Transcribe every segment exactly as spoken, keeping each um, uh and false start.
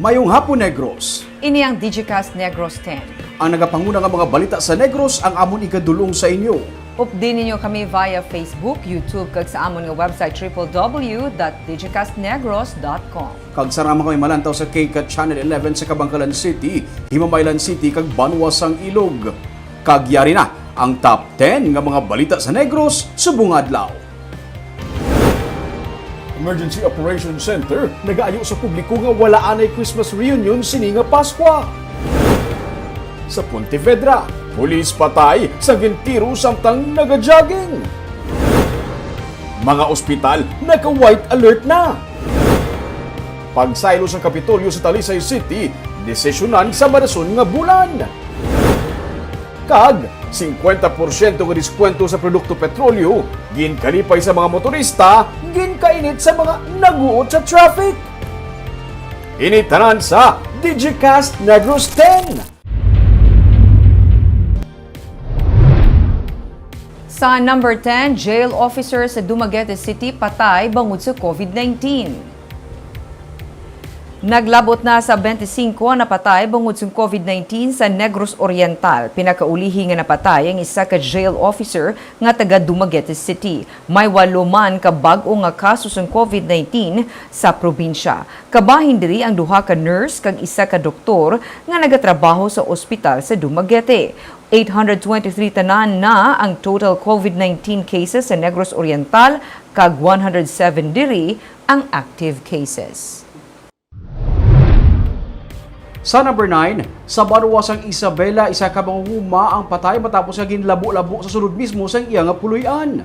Mayong hapon, Negros. Ini ang Digicast Negros ten. Ang nagapanguna nga mga balita sa Negros ang amon igadulong sa inyo. Updi ninyo kami via Facebook, YouTube, kag sa amon nga website, triple W dot digicast negros dot com. Kag sara man kami malantaw sa K cat Channel eleven sa Kabankalan City, Himamaylan City, kag Banwa sang Ilog. Kag yari na ang top ten nga mga balita sa Negros subong adlaw. Emergency Operations Center nagaayo sa publiko nga wala anay Christmas reunion sini nga Paskwa. Sa Pontevedra, pulis patay sa gintiro samtang nagajogging. Mga ospital naka-white alert na. Pagsaylo sang Kapitolyo sa Talisay City, desisyonan sa madason nga bulan. Kag singkwenta porsyento nga diskwento sa produkto petrolyo, ginkalipay sa mga motorista, ginkainit sa mga naguot sa traffic. Ini tanan sa Digicast Negros ten. Sa number ten, jail officer sa Dumaguete City patay bangod sa covid nineteen. Naglabot na sa twenty-five ang napatay bangod sang covid nineteen sa Negros Oriental. Pinakaulihi nga napatay ang isa ka jail officer nga taga Dumaguete City. May walo man ka bag-o nga kaso sang covid nineteen sa probinsya. Kabahin diri ang duha ka nurse kag isa ka doktor nga nagatrabaho sa ospital sa Dumaguete. Eight hundred twenty-three tanan na ang total covid nineteen cases sa Negros Oriental, kag one hundred seven diri ang active cases. Sa number nine, sa banwa sang Isabela, isa ka mangunguma ang patay matapos nga ginlabo-labo sa sulod mismo sang iya nga puloy-an.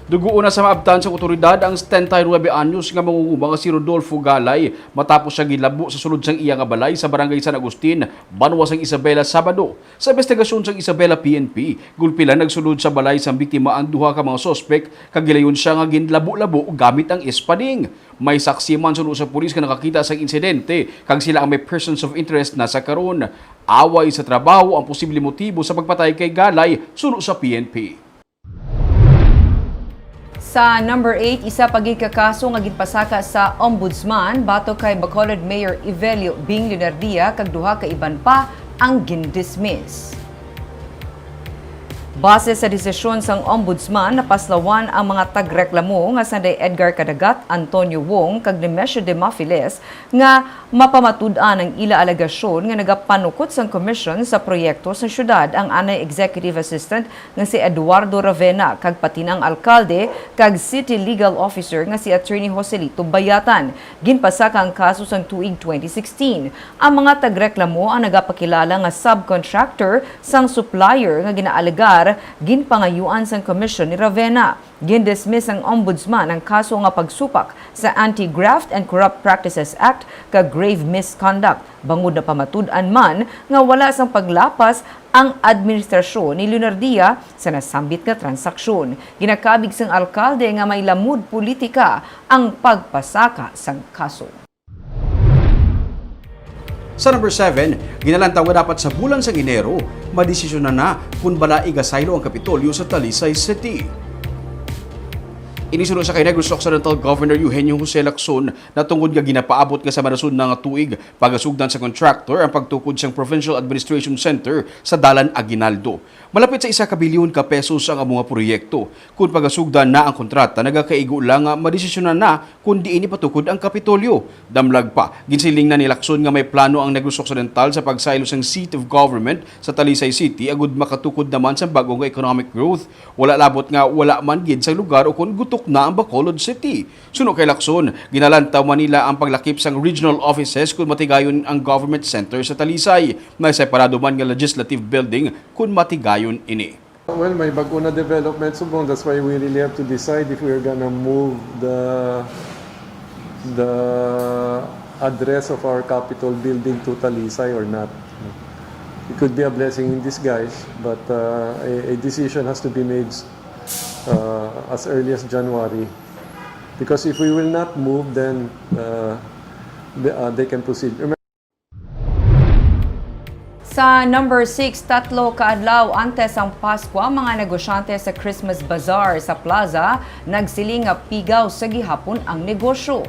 Dugoon na sa maabtan sang awtoridad ang setenta y nuebe anyos nga mangunguma nga si Rodolfo Galay matapos siya ginlabo sa sulod sang iya nga balay sa Barangay San Agustin, banwa sang Isabela, Sabado. Sa investigasyon sang Isabela P N P, gulpi lang nagsulod sa balay sang biktima ang duha ka mga suspek kag gilayon siya nga ginlabo-labo gamit ang espading. May saksi man suno sa pulis nga nakakita sa insidente kag sila ang may persons of interest na sa karon. Away sa trabaho ang posible motibo sa pagpatay kay Galay suno sa P N P. Sa number eight, isa pa gid ka kaso nga ginpasaka sa Ombudsman batok kay Bacolod Mayor Evelio Bing Leonardia kag duha ka iban pa ang gindismiss. Base sa desisyon sang Ombudsman, napaslawan ang mga tagreklamo nga sanday Edgar Cadagat, Antonio Wong, kag Nemesio Demafiles nga mapamatud-an ang ila alegasyon nga nagapanukot sang komisyon sa proyekto sang syudad ang anay executive assistant nga si Eduardo Ravena kag pati na ang alkalde kag city legal officer nga si Attorney Joselito Bayatan. Ginpasaka ang kaso sang tuig twenty sixteen. Ang mga tagreklamo ang nagapakilala nga subcontractor sang supplier nga ginaalegar ginpangayuan sang komisyon ni Ravena. Gindismiss sang Ombudsman ang kaso nga pagsupak sa Anti-Graft and Corrupt Practices Act kag grave misconduct, bangod napamatud-an man nga wala sang paglapas ang administrasyon ni Leonardia sa nasambit nga transaksyon. Ginakabig sang alkalde nga may lamud politika ang pagpasaka sang kaso. Sa number seven, ginalantaw nga dapat sa bulan sang Enero, madesisyonan na kon bala igasaylo ang Kapitolyo sa Talisay City. Ini suno sa kay Negros Occidental Governor Eugenio Jose Lacson, natungod nga ginapaabot nga sa madason na nga tuig pagasugdan sa contractor ang pagtukod sang Provincial Administration Center sa Dalan Aguinaldo. Malapit sa isa ka bilyon ka pesos ang amo nga proyekto. Kon pagasugdan na ang kontrata, nagakaigo lang nga madesisyonan na kon diin ipatukod ang Kapitolyo. Damlag pa, ginsiling na ni Lacson nga may plano ang Negros Occidental sa pagsaylo sang seat of government sa Talisay City agud makatukod naman sa bag-o nga economic growth. Wala labot nga wala man gid sa lugar ukon gutok na ang Bacolod City. Suno kay Lacson, ginalantaw man nila ang paglakip sang regional offices kon matigayon ang government center sa Talisay. May separado man nga legislative building kon matigayon ini. Well, may bag-o na development subong. That's why we really have to decide if we're gonna move the, the address of our Capitol building to Talisay or not. It could be a blessing in disguise, but, uh, a, a decision has to be made, uh, as early as January. Because if we will not move, then, uh, the, uh, they can proceed. Sa number six, tatlo ka adlaw antes ang Paskwa, mga negosyante sa Christmas Bazaar sa Plaza nagsiling nga pigaw sa gihapon ang negosyo.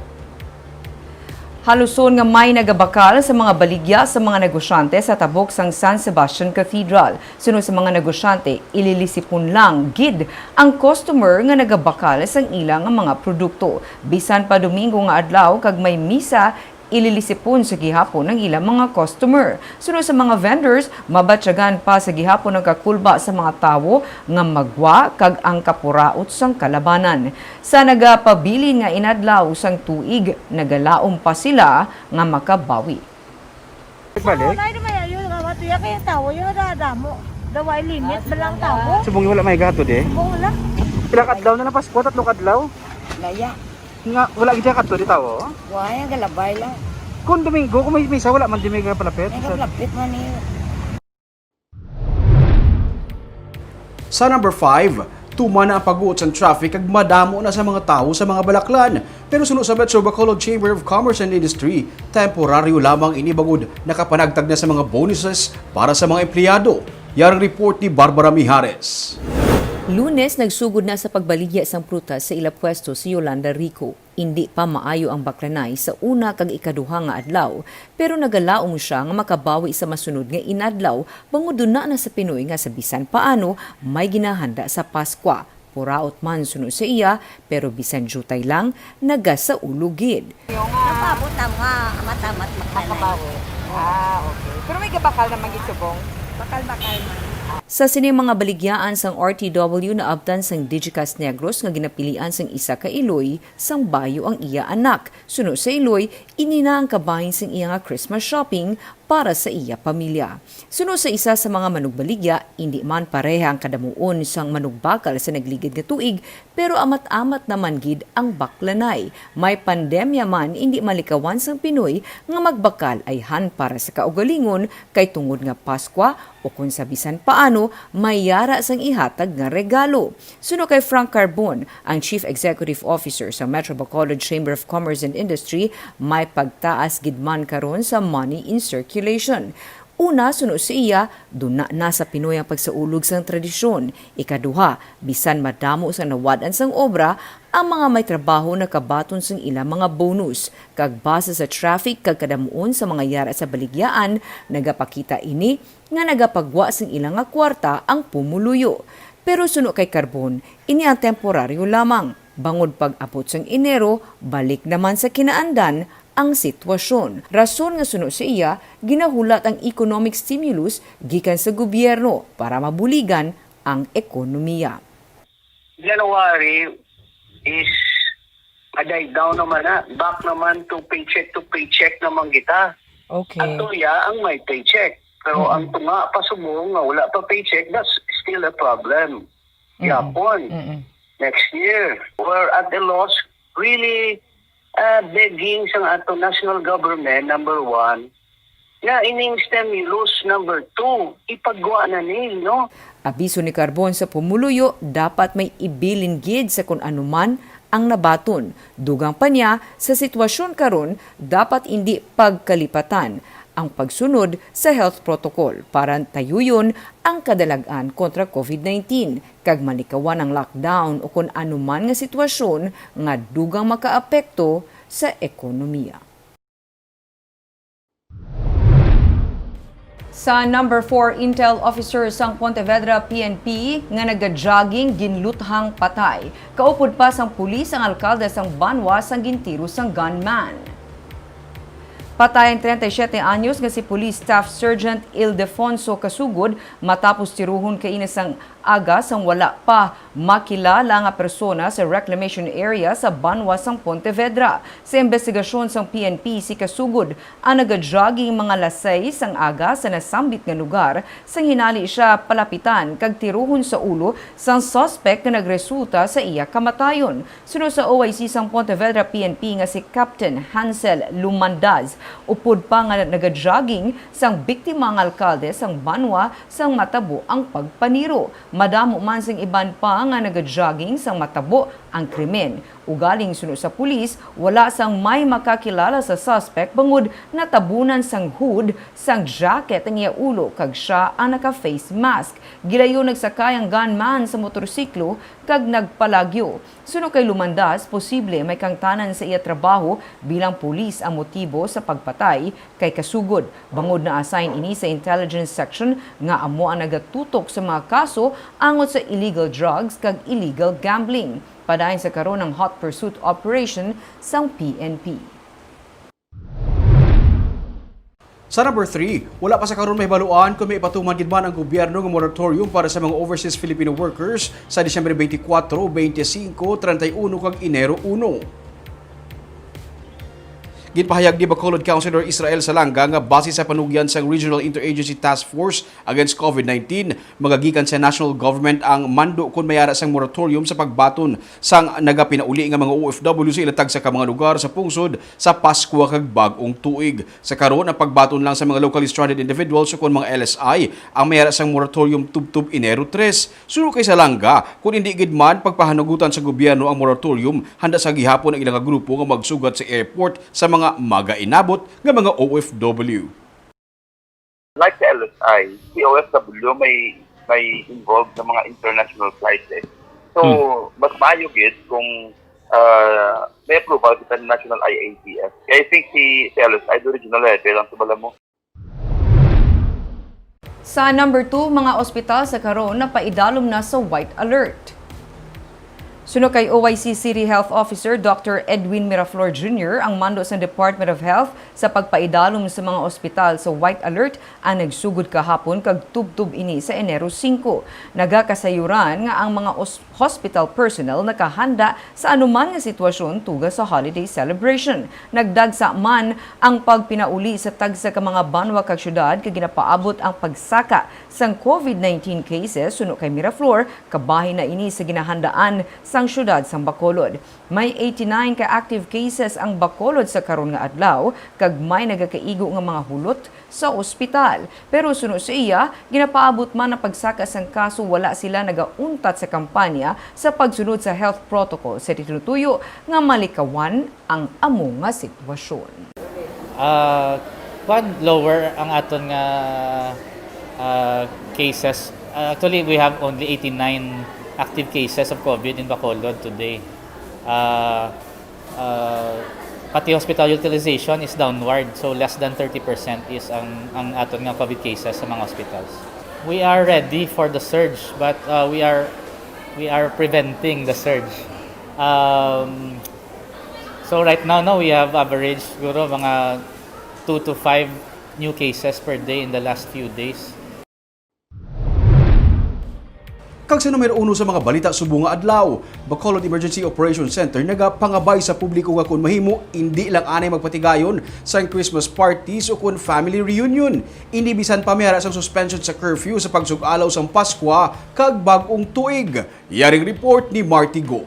Haluson nga may nagabakal sa mga baligya sa mga negosyante sa tabok sang San Sebastian Cathedral. Suno sa mga negosyante, ililisipon lang gid ang customer nga nagabakal sang ila nga mga produkto. Bisan pa Domingo nga adlaw kag may misa, ililisipon sa gihapon ang ilang mga customer. Suno sa mga vendors, mabatyagan pa sa gihapon ang kakulba sa mga tawo nga magwa kag ang kapuraot sang kalabanan. Sa nagapabilin nga inadlaw sang tuig, nagalaom pa sila nga makabawi. Balik? Wala naman yan, yun, mga tuya, kaya tawo, yun, nadadamo. Daway limit, balang tawo. Subong wala may gato, de? Subong wala. Pila ka adlaw na lang Pasko, tatlo ka adlaw? Laya. Nga, wala gid siya kadto di tawo? Wala, ang galabay lang. Kung Domingo, kung may misa, wala man di may palapit. May palapit man eh. Sa number five, tuman na ang pagbuot sang traffic kag madamo na sa mga tawo sa mga balaklan. Pero suno sa Metro Bacolod Chamber of Commerce and Industry, temporaryo lamang ini bangod nakapanagtag na sa mga bonuses para sa mga empleyado. Yarang report ni Barbara Mijares. Lunes, nagsugod na sa pagbaligya sang prutas sa ila pwesto si Yolanda Rico. Indi pa maayo ang baklanay sa una kag ikaduha nga adlaw, pero nagalaom siya nga makabawi sa masunod nga inadlaw bangod duna na sa Pinoy nga sa bisan paano may ginahanda sa Paskwa. Puraot man suno sa iya, pero bisan diutay lang, nagasaulo gid. Napabot na nga amat-amat baklanay. Makabawi. Ah, okay. Pero may gabakal naman gid subong? Bakal-bakal man. Sa sini mga baligyaan sang R T W naabtan sang Digicast Negros nga ginapilian sang isa ka iloy sang bayo ang iya anak. Suno sa iloy, ini na ang kabahin sang iya nga Christmas shopping para sa iya pamilya. Suno sa isa sa mga manugbaligya, indi man pareha ang kadamuon sang manugbakal sa nagligid nga tuig, pero amat-amat naman gid ang baklanay. May pandemya man, indi malikawan sang Pinoy nga magbakal ayhan para sa kaugalingon, kay tungod nga Paskwa, o kon sa bisan paano, may yara sang ihatag nga regalo. Suno kay Frank Carbon, ang Chief Executive Officer sa Metro Bacolod Chamber of Commerce and Industry, may pagtaas gid man karon sa money in circulation. Una, suno sa iya, duna na sa Pinoy ang pagsaulog sang tradisyon. Ikaduha, bisan madamo sang nawad-an sang obra, ang mga may trabaho nakabaton sang ilang mga bonus. Kag base sa traffic kag kadamuon sa mga yara sa baligyaan, nagapakita ini nga nagapagwa sing ila nga kwarta ang pumuluyo. Pero suno kay Carbon, ini ang temporaryo lamang. Bangod pag-abot sang Enero, balik naman sa kinaandan ang sitwasyon. Rason nga suno sa iya, ginahulat ang economic stimulus gikan sa gobyerno para mabuligan ang ekonomiya. January is a die down naman na. Back naman to paycheck to paycheck naman kita. Okay. Ang tuya ang may paycheck. Pero Mm-mm. ang tunga pa subong nga wala pa paycheck, that's still a problem. Mm-mm. Yapon. Mm-mm. Next year, we're at a loss, really, uh, begging sa ato national government, number one, nga ining stimulus number two, ipagwa na ni, no? Abiso ni Carbon sa pumuluyo, dapat may ibilin gid sa kun ano man ang nabaton. Dugang pa niya, sa sitwasyon karon, dapat indi pagkalipatan ang pagsunod sa health protocol para tayuyon ang kadalag-an kontra COVID nineteen, kag malikawan ang lockdown o kun ano man nga sitwasyon nga dugang makaapekto sa ekonomiya. Sa number four, Intel officer sang Pontevedra P N P nga nagajogging ginluthang patay. Kaupod pa sang pulis ang alkalde sang banwa sang gintiro sang gunman. Patay ang treinta y siete anyos nga si Police Staff Sergeant Ildefonso Kasugod matapos tiruhon kaina sang aga sang wala pa makilala nga persona sa reclamation area sa banwa sang Pontevedra. Sa imbestigasyon sang P N P, si Kasugod ang nagajogging mga alas sais sang aga sa nasambit nga lugar, sang hinali siya palapitan kag tiruhon sa ulo sang suspect nga nagresulta sa iya kamatayon. Suno sa O I C sang Pontevedra P N P nga si Captain Hansel Lumandaz, upod pa nga nagajogging sang biktima ang alkalde sang banwa sang matabo ang pagpaniro. Madamo man sang iban pa nga nagajogging sang matabo ang krimen. Ugaling suno sa pulis, wala sang may makakilala sa suspect bangod natabunan sang hood sang jacket ang iya ulo kag sia ang naka-face mask. Gilayon nagsakay ang gunman sa motorsiklo kag nagpalagyo. Suno kay Lumandas, posible may kangtanan sa iya trabaho bilang pulis ang motibo sa pagpatay kay kasugod, bangod na-assign ini sa Intelligence Section nga amo ang nagatutok sa mga kaso angot sa illegal drugs kag illegal gambling. Padayon sa karon ang hot pursuit operation sang P N P. Sa number three, wala pa sa karon mahibaluan kon may ipatuman gid man ang gobyerno nga moratorium para sa mga overseas Filipino workers sa Disyembre twenty-four, twenty-five, thirty-one kag Enero uno. Ginpahayag ni Bacolod Councilor Israel Salanga nga base sa panugyan sang Regional Interagency Task Force Against COVID nineteen, magagikan sa national government ang mando kon may ara sang moratorium sa pagbaton sang nagapinauli nga mga O F W sa ila tagsa ka mga lugar sa pungsod sa Paskwa kag Bag-ong Tuig. Sa karon, ang pagbaton lang sa mga locally stranded individuals o kon mga L S I ang may ara sang moratorium tubtob Enero tres. Suno kay Salanga, kon indi gid man pagpahanugutan sa gobyerno ang moratorium, handa sa gihapon ang ilang grupo nga magsugat sa airport sa mga magainabot nga mga O F W. Like sa L S I, si O F W may, may involved sa mga international flights eh. So, Hmm. mas maayo gid kung, ah, may approval kita ng National I A T F. Kaya I think si, si L S I, the original letter lang sa bala mo. Sa number two, mga ospital sa karon napaidalom na sa white alert. Suno kay O I C City Health Officer Doctor Edwin Miraflor Junior, ang mando sa Department of Health sa pagpaidalom sa mga ospital sa white alert ang nagsugod kahapon kag tubtob ini sa Enero singko. Nagakasayuran nga ang mga os-, hospital personnel nakahanda sa anuman nga sitwasyon tuga sa holiday celebration. Nagdagsa man ang pagpinauli sa tagsa ka mga banwa kag syudad kag ginapaabot ang pagsaka sang COVID nineteen cases. Suno kay Miraflor, kabahin na ini sa ginahandaan sang syudad sang Bacolod. May eighty-nine ka active cases ang Bacolod sa karon nga adlaw, kag may nagakaigo nga mga hulot sa ospital. Pero suno sa iya, ginapaabot man ang pagsaka sang kaso, wala sila nagauntat sa kampanya sa pagsunod sa health protocol sa tinutuyo nga malikawan ang amo nga sitwasyon. Ah, kwan, lower ang aton nga, ah, cases. Ah, actually, we have only eighty-nine active cases of COVID in Bacolod today. Ah, ah, pati hospital utilization is downward, so less than thirty percent is ang, ang aton nga COVID cases sa mga hospitals. We are ready for the surge, but, ah, we are, we are preventing the surge. Um, so right now, no, we have average siguro mga two to five new cases per day in the last few days. Kag sa numero uno sa mga balita subong nga adlaw, Bacolod Emergency Operations Center nagapangabay sa publiko nga kon mahimo, indi lang anay magpatigayon sang Christmas parties o kon family reunion. Ini bisan pa may ara sang suspension sa curfew sa pagsug-alaw sang Paskwa kag Bag-ong Tuig. Yaring report ni Marty Go.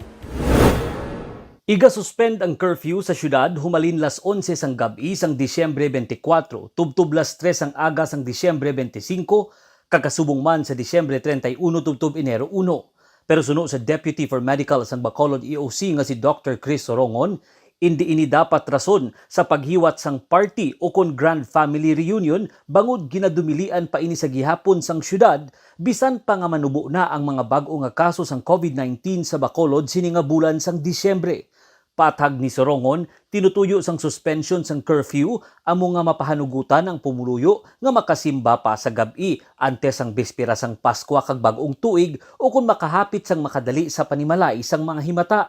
Igasuspend ang curfew sa siyudad humalin las onse sang gab-i sang Disyembre twenty-four, tubtob las tres sang aga sang Disyembre twenty-five, kakasubong man sa Disyembre treinta y uno tubtob Enero uno. Pero suno sa Deputy for Medical sang Bacolod E O C nga si Doctor Chris Sorongon, indi ini dapat rason sa paghiwat sang party o kon grand family reunion, bangod ginadumilian pa ini sa gihapon sang siyudad, bisan pa nga manubo na ang mga bag-o nga kaso sang COVID nineteen sa Bacolod sini nga bulan sang Disyembre. Paathag ni Sorongon, tinutuyo sang suspension sang curfew amo nga mapahanugutan ang pumuluyo nga makasimba pa sa gab-i antes sang bispera sang Paskwa kag Bag-ong Tuig o kon makahapit sang makadali sa panimalay sang mga himata.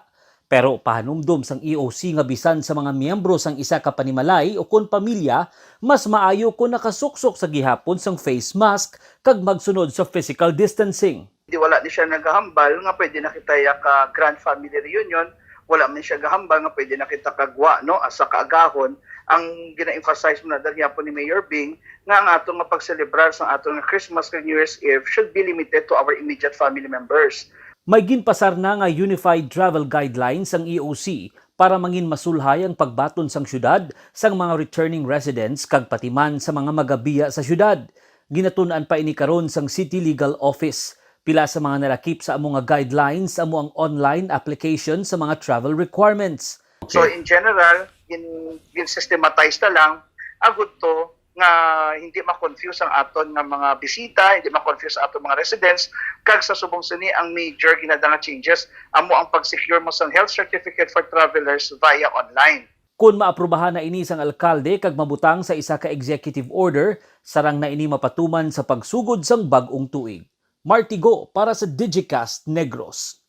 Pero pahanumdom sang E O C nga bisan sa mga miyembro sang isa ka panimalay o kon pamilya, mas maayo kon nakasuksok sa gihapon sang face mask kag magsunod sa physical distancing. Di wala ni siya nagahambal nga pwede na kita ya ka grand family reunion, wala man siya gahambal nga pwede na kita kagwa, no, asa ka agahon. Ang gina-emphasize mo na daghapon ni Mayor Bing nga ang ato nga pagselebrar sa ato nga Christmas kag New Year's Eve should be limited to our immediate family members. May ginpasar na nga Unified Travel Guidelines ang E O C para mangin masulhay ang pagbaton sang siyudad sang mga returning residents kag pati man sa mga magabiya sa siyudad. Ginatun-an pa ini karon sang City Legal Office. Pila sa mga nalakip sa amo nga guidelines amo ang online application sa mga travel requirements. So, in general, gin, gin-systematize na lang, agud to nga hindi ma-confuse ang aton nga mga bisita, hindi ma-confuse ang aton mga residents, kag sa subong sini ang major ginada nga changes amo ang pag-secure mo sang health certificate for travelers via online. Kon maaprubahan na ini sang alkalde kag mabutang sa isa ka executive order, sarang na ini mapatuman sa pagsugod sang bag-ong tuig. Martigo para sa Digicast Negros.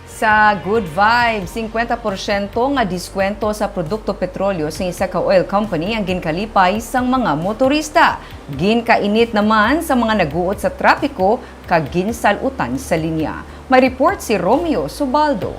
Sa Good Vibes, singkwenta porsyento nga diskwento sa produkto petrolyo sa isa ka oil company ang ginkalipay sang mga motorista. Ginkainit naman sa mga naguot sa trapiko kag ginsalutan sa linya. May report si Romeo Subaldo.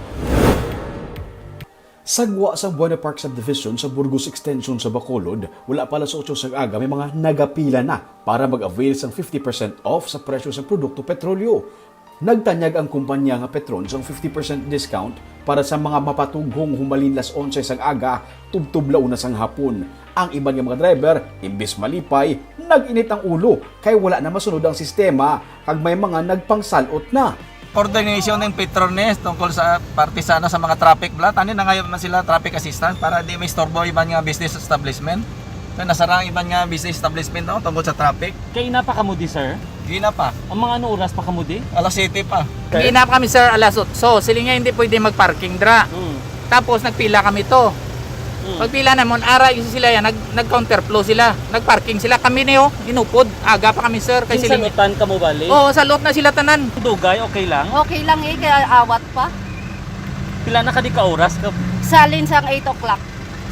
Sa gwa sa Buena Park Subdivision sa Burgos Extension sa Bacolod, wala pa alas otso sang aga may mga nagapila na para mag-avail sang fifty percent off sa presyo sang produkto petrolyo. Nagtanyag ang kumpanya nga Petron sang fifty percent discount para sa mga mapatughong humalin las onse sang aga tubtob la una sang hapon. Ang iban nga mga driver, imbis malipay, nag-init ang ulo kay wala na masunod ang sistema kag may mga nagpangsalot na. Coordination ning Petron ni tungkol sa parte sa, ano, sa mga traffic bala. Tani na ngayon man sila traffic assistance para di may istorbo iban nga business establishment. So, nasara ang iban nga business establishment, no, tungkol sa traffic. Kay ina pa kamo di, sir? Gina pa. Ang mga ano oras pa kamo di? Alas siyete pa. Gina pa kami, sir, alas otso. Siling niya hindi pwede mag-parking dra. Mm. Tapos nagpila kami to. Mm. Pagpila namon, ara gyud sila yan, nag, nag-counterflow sila. Nag-parking sila. Kami niyo, inupod. Aga pa kami, sir. Kay siling Ginsalutan kamo bali? Oo, salot na sila tanan. Dugay, okay lang? Okay lang eh, kaya awat pa. Pila na ka di ka oras ka? Salin sang eight o'clock.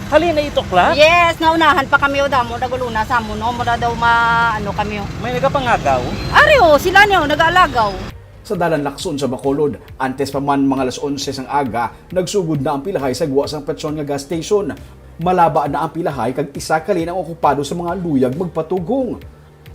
Halin na eight o'clock? Yes, naunahan pa kami o damo, naguluna sa amon, no? Mura daw ma, ano kami, o. May nagapangagaw? Ari, o, sila niyo, nag-aalagaw. Sa Dalan Lacson sa Bacolod, antes pa man mga alas onse sang aga, nagsugod na ang pilahay sa gwa sang Petron nga gas station. Malaba na ang pilahay kag isa ka lane ang okupado sa mga luyag magpatughong.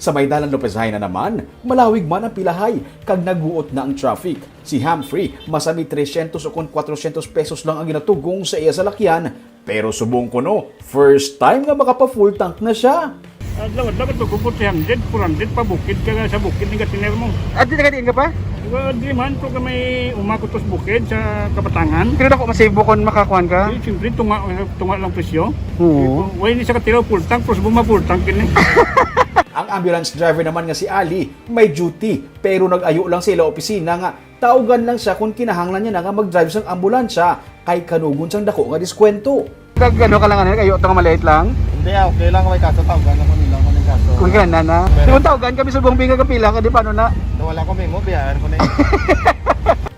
Sa may Dalan Lopez Jaena naman, malawig man ang pilahay kag naguot na ang traffic. Si Humphrey, masami trescientos o kon cuatrocientos pesos lang ang ginatughong sa iya salakyan, pero subong kuno, first time nga makapa-full tank na sia. Adlaw-adlaw, ba't magkupot three hundred, four hundred pa bukid ka nga sa bukid ni gatiner mo? Ah, di na ka diin ka pa? Diba, di man, to ka may umakot sa bukid sa Kabatangan. Pero dako masave mo kung makakuan ka? Eh, siyempre, tunga, tunga lang presyo. Oo. Wala ni sa katira, full tank, pero subong ma-full tank yun eh. Ang ambulance driver naman nga si Ali, may duty, pero nag-ayo lang sa ila opisina nga tawgan lang siya kung kinahanglan niya na nga mag-drive sang ambulansya kay kanugon sang dako nga diskwento. Kag ano ka lang, ano, kayo, tong maliit lang? Hindi, ah, okay lang, may kaso, tawgan ako nila kung may kaso. Kung kailan na, na. Pero Di mo tawgan kami sa buong binga, kapila ka, di paano na? Wala ko memo, biyaan ko na yun.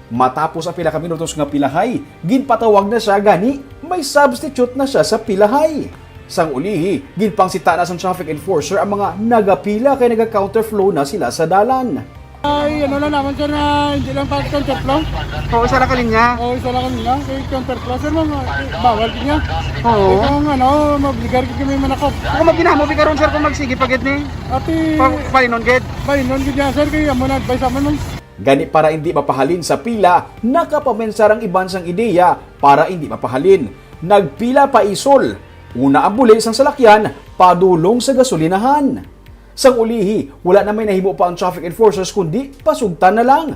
Matapos ang pila ka minutos nga pilahay, ginpatawag na siya, gani may substitute na siya sa pilahay. Sang ulihi, ginpangsita na sang traffic enforcer ang mga nagapila kay naga-counterflow na sila sa dalan. Ay, ano na naman, sir, na hindi lang pa counterflow? Oo, isa lang ka linya. Oo, isa lang ka linya. Kay counterflow, sir, ma'am, eh, bawal din niya. Oo. Kung ano, mabligar gid kami manakop. Kung maginamo, bi karon, sir, kung magsige pa gid ni? Ati, Pa-, palinon gid. Palinon gid niya, sir, kay amo na advice naman, ma'am. Gani para hindi mapahalin sa pila, nakapamensar ang iban sang ideya para hindi mapahalin. Nagpila pa isol. Una ang buli sang salakyan, padulong sa gasolinahan. Sang ulihi, wala na may nahimo pa ang traffic enforcers kundi pasugtan na lang.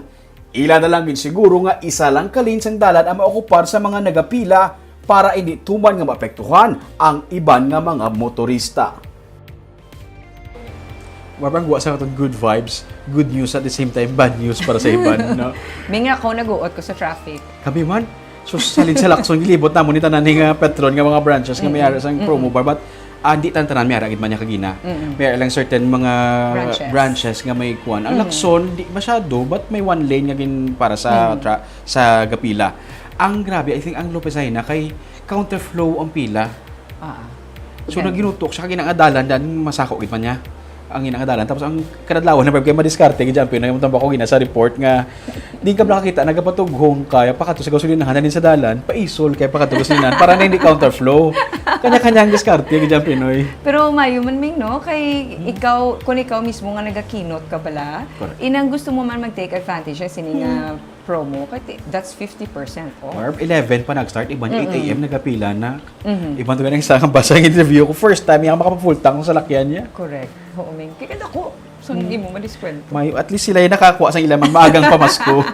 Ila na lang gid siguro nga isa lang ka lane sang dalan ang maokupar sa mga nagapila para hindi tuman nga maapektuhan ang iban nga mga motorista. Mabang wa sa atong good vibes, good news at the same time, bad news para sa iban, no? May nga ako, naguot ko sa traffic. Kami man, so, salin sa Lacson, gilibot namon ni tanan ni nga Petron nga mga branches nga may Mm-mm. ara sang Mm-mm. promo bar, but, ah, di tan-tanan may ara gid man niya kagina. Mm-mm. May ara lang certain mga Branches. branches nga may kuan. Ang Mm-mm. Lacson, di masyado, but may one lane nga gin para sa Mm-mm. tra-, sa gapila. Ang grabe, I think, ang Lopez Jaena kay counterflow ang pila. Ah, ah. So, Ganun. naginutok siya, kag ginangadalan, dan masako gid man niya ang ginangadalan. Tapos, ang kadadlawan na kay madiskarte gid ang Pinoy, ang tambako gina sa report nga, di ka nakakita, nagapatughong kaya pakadto sa gasolinahan, din sa dalan, paisol kaya pakadto sa gasolinahan, para na hindi counterflow. Kanya-kanya ang diskarte gid ang Pinoy. Pero mayo man, Ming, no? Kay Hmm. ikaw, kung ikaw mismo nga nagakinot ka bala, Correct. inang gusto mo man mag-take advantage sa sini nga Hmm. promo, kay ti-, that's fifty percent off. Or eleven pa nag-start, iban eight a.m. Mm-mm. nagapila na. Mm-hmm. Iban to nga nang isa nga basa ang interview ko, first time niya makapag-full tank sa salakyan niya. Correct. Oo, Ming. Kaya ako, Ang imo madiskwento. May, at least sila yung nakakuha sa ilang maagang pamasko.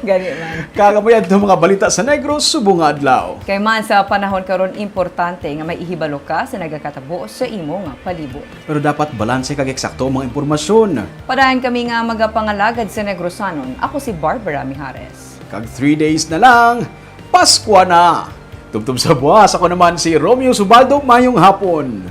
Gani man. Kagamoy adto mga balita sa Negros subong nga adlaw. Kay man sa panahon karon, importante nga may ihibalo ka sa nagakatabo sa imo nga palibot. Pero dapat balanse kag eksakto ang mga impormasyon. Padayon kami nga magapangalagad sa Negrosanon. Ako si Barbara Mijares. Kag three days na lang, Paskwa na! Tubtob sa buwas, ako naman si Romeo Subaldo. Mayong hapon.